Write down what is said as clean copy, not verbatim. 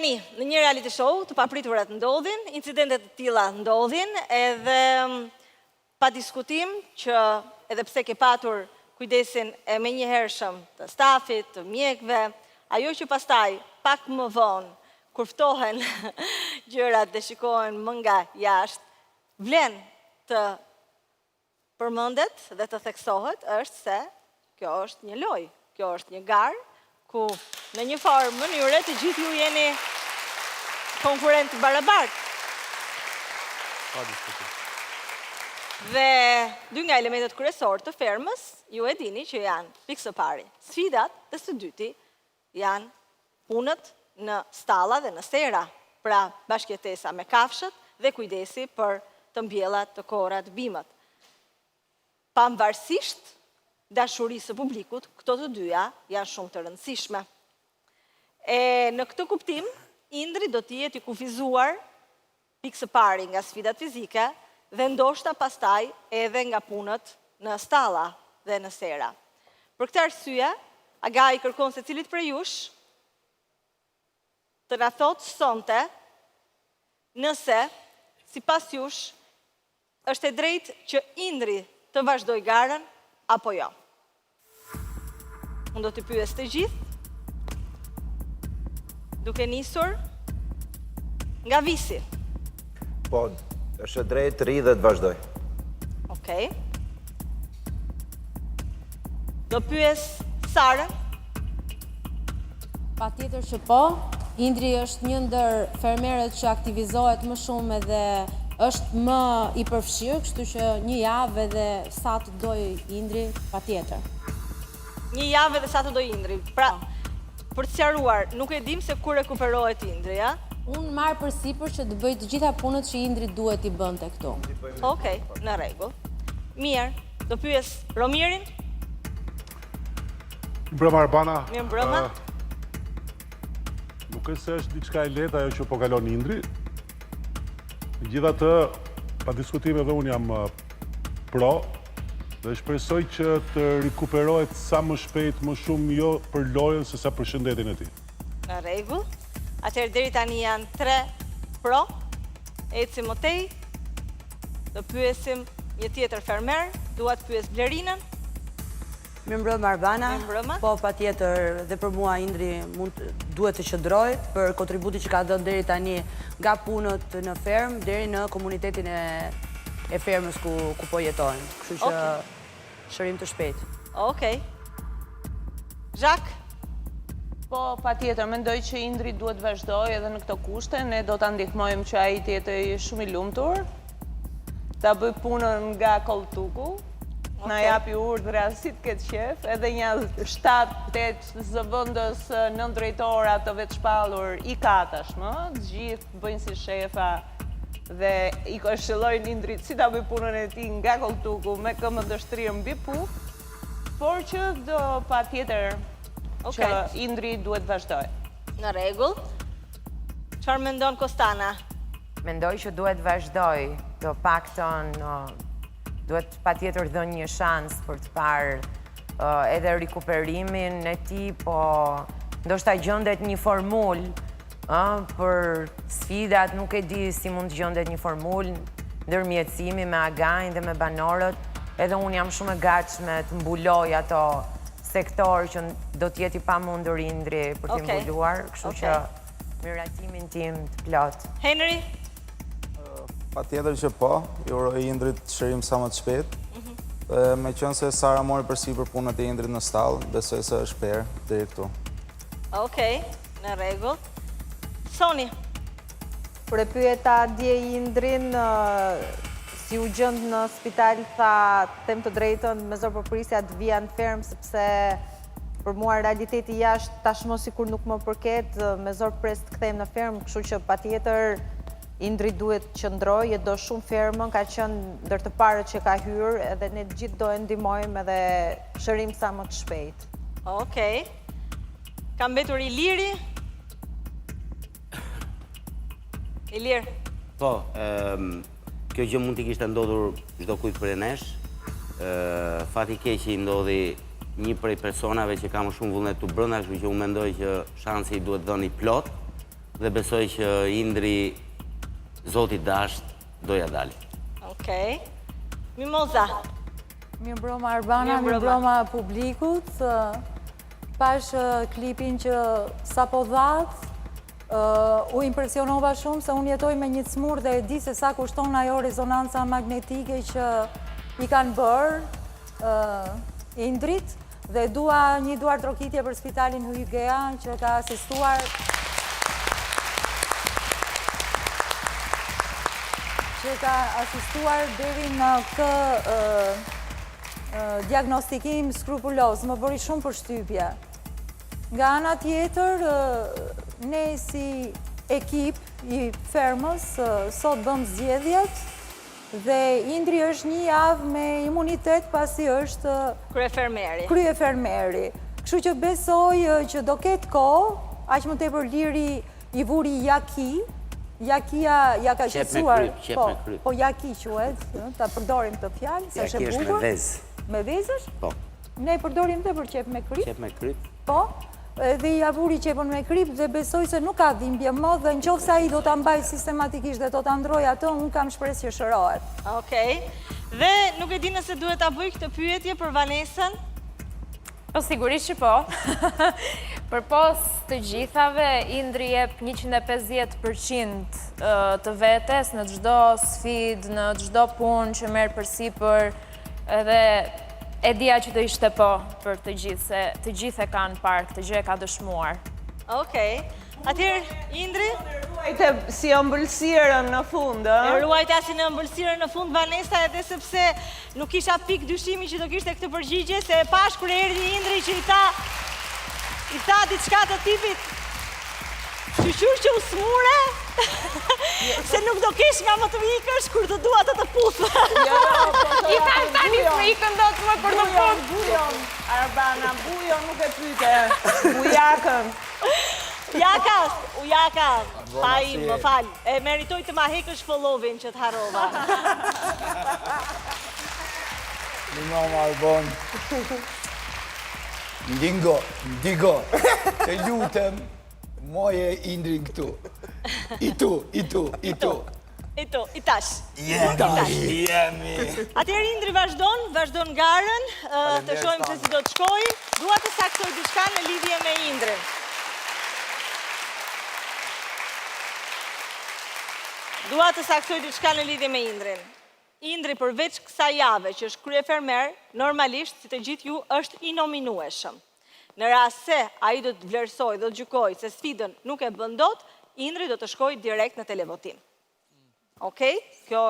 Tani, në një reality show, të papriturat ndodhin, incidente të tilla ndodhin, edhe mm, pa diskutim që edhe pse ke patur kujdesin e menjëhershëm të stafit, të mjekëve, ajo që pastaj pak më vonë, kur ftohen gjërat dhe shikohen më nga jashtë, vlen të përmendet dhe të theksohet është se kjo është një lojë, kjo është një garë ku në një farë mënyre të gjithë ju jeni konkurrentë të barabartë. Pa diskutim. Dhe dy nga elementet kryesorë të fermës, ju e dini që janë pikë së pari sfidat dhe së dyti janë punët në stalla dhe në sera, pra bashkëjetesa me kafshët dhe kujdesi për të mbjellat, të korrat, bimët. Pavarësisht dashurisë së publikut, këto të dyja janë shumë të rëndësishme. E në këtë kuptim, Indri do të jetë i kufizuar pikë së pari nga sfidat fizike dhe ndoshta pastaj edhe nga punët në stalla dhe në sera. Për këtë arsye, Agai kërkon secilit prej jush të na thotë sonte nëse sipas jush është e drejtë që Indri të vazhdojë garën apo jo. Unë do t'i pyes të gjithë, duke nisur nga Visi. Po, është e drejtë të rrijë dhe të vazhdojë. Okej. Do pyes Sarën. Patjetër që po, Indri është një ndër fermerët që aktivizohet më shumë edhe është më i përfshirë, kështu që një javë edhe sa të dojë Indri, patjetër. Një javë edhe sa të dojë Indri. Pra, për të sqaruar, nuk e dim se kur rekuperohet Indri, a? Unë marr përsipër që të bëj të gjitha punët që Indri duhet t'i bënte këtu. Okej, në rregull. Mirë, do pyes Romirin? Mbrëma Arbana. Mirëmbrëma. Nuk është se është diçka e lehtë ajo që po kalon Indri. Megjithatë, pa diskutim edhe unë jam pro dhe shpresoj që të rikuperohet sa më shpejt, më shumë jo për lojën se sa për shëndetin e tij. Në rregull. Atëherë deri tani janë 3 pro. Ecim më tej. Do pyesim një tjetër fermer. Dua të pyes Blerinën. Mirëmbrëma Arbana. Mirëmbrëma. Po patjetër dhe për mua Indri mund duhet të qëndrojë për kontributin që ka dhënë deri tani nga punët në fermë deri në komunitetin e e fermës ku ku po jetojmë. Kështu që shërim të shpejtë. Okej. Zhak? Po, patjetër, mendoj që Indri duhet të vazhdojë edhe në këto kushte, ne do ta ndihmojmë që ai të jetë shumë i lumtur. Ta bëjë punën nga kolltuku, na japi urdhra si të ketë qejf, edhe nja 7-8 zëvendës nëndrejtora të vetëshpallur i ka tashmë, të gjithë bëjnë si shefa dhe i këshillojnë Indrit si ta bëjë punën e tij nga kolltuku me këmbën të shtrirë mbi puf, por që do patjetër që Indri duhet të vazhdojë. Në rregull. Çfarë mendon Kostana? Mendoj që duhet të vazhdojë, të paktën duhet patjetër dhënë një shans për të parë edhe rikuperimin e tij, po ndoshta gjendet një formulë për sfidat, nuk e di si mund të gjendet një formulë ndërmjetësimi me Again dhe me banorët, edhe unë jam shumë e gatshme të mbuloj ato sektorë që do të jetë i pamundur Indri për t'i mbuluar, kështu që Miratimin tim të plotë. Henry? Patjetër që po, i uroj Indrit shërim sa më të shpejtë. Mhm. Meqenëse Sara mori përsipër punët e Indrit në stallë, besoj se është fair deri këtu. Okej, në rregull. Soni? Kur e pyeta dje Indrin, si u gjend në spital, tha, them të drejtën, me zor po prisja të vija në fermë, sepse Për mua realiteti jashtë tashmë sikur nuk më përket, me zor pres të kthehem në fermë, kështu që patjetër Indri duhet të qëndrojë, e do shumë fermën, ka qenë ndër të parët që ka hyrë, edhe ne të gjithë do e ndihmojmë edhe shërim sa më të shpejtë. Okej. Ka mbetur Iliri. Ilir. Po, kjo gjë mund t'i kishte ndodhur çdokujt prej nesh. Fati i keq i ndodhi një prej personave që ka më shumë vullnet këtu brenda, kështu që unë mendoj që shansi i duhet dhënë i plotë. dhe besoj që Indri Zoti dashtë do ja dali. Okej. Mimoza. Mirëmbrëma Arbana, mirëmbrëma publikut. Pashë klipin që sapo dhatë, u impresionova shumë se unë jetoj me një të sëmurë dhe e di se sa kushton ajo rezonanca magnetike që i kanë bërë Indrit dhe dua një duartrokitje për spitalin Hygeia që ka asistuar që ka asistuar deri në këtë diagnostikim skrupuloz, më bëri shumë përshtypje. Nga ana tjetër, ne si ekip i fermës, sot bëmë zgjedhjet, Dhe Indri është një javë me imunitet pasi është Kryefermeri. Kryefermeri. Kështu që besoj që do ketë kohë, aq më tepër Liri i vuri jaki, jakia ja ka qetësuar. Qepë me kripë. Po, po jaki quhet, ta përdorim këtë fjalë, se është e bukur. Jaki është me vezë. Me vezë është? Po. Ne e përdorim dhe për qepë me kripë. Qepë me kripë. Po, dhe ia vuri qepën me kripë dhe besoj se nuk ka dhimbje më dhe në qoftë se ai do ta mbajë sistematikisht dhe do ta ndërrojë atë, unë kam shpresë që shërohet. Okej. Dhe nuk e di nëse duhet ta bëj këtë pyetje për Vanesën? Po sigurisht që po. Përpos të gjithave, Indri jep 150% të vetes në çdo sfidë, në çdo punë që merr përsipër, Edhe e dija që do ishte po për të gjithë, se të gjithë e kanë parë këtë gjë e ka dëshmuar. Okej. Atëherë, Indri? E ruajte si ëmbëlsirën në fund, ë? E ruajta si në ëmbëlsirën në fund, Vanessa, edhe sepse nuk kisha pikë dyshimi që do kishte këtë përgjigje, se e pashë kur erdhi Indri që i tha, i tha diçka të tipit, Shyqyr që u smure, se nuk do kesh nga më të ikësh kur të dua të të puth. Jo, jo, po I thash tani s'më ikën dot më kur të puth. Bujon, Arbana, Bujon nuk e pyte, Bujakën. Jaka, Ujaka, faj, më fal, e meritoj të ma hekësh follovin që të harrova. Mirëmbrëma, Arbon. Ndingo, ndingo, të lutem, Moje Indrin këtu. I tu, i tu, i tu. I tu, i tash. I tash. Jemi. Atëherë Indri vazhdon, vazhdon garën, të shohim se si do të shkojë. Dua të saktësoj diçka në lidhje me Indrin. Dua të saktësoj diçka në lidhje me Indrin. Indri përveç kësaj jave që është kryefermer, normalisht si të gjithë ju është i nominueshëm. Në rast se ai do të vlerësojë, do të gjykojë se sfidën nuk e bën dot, Indri do të shkojë direkt në televotim. Okej? Kjo është.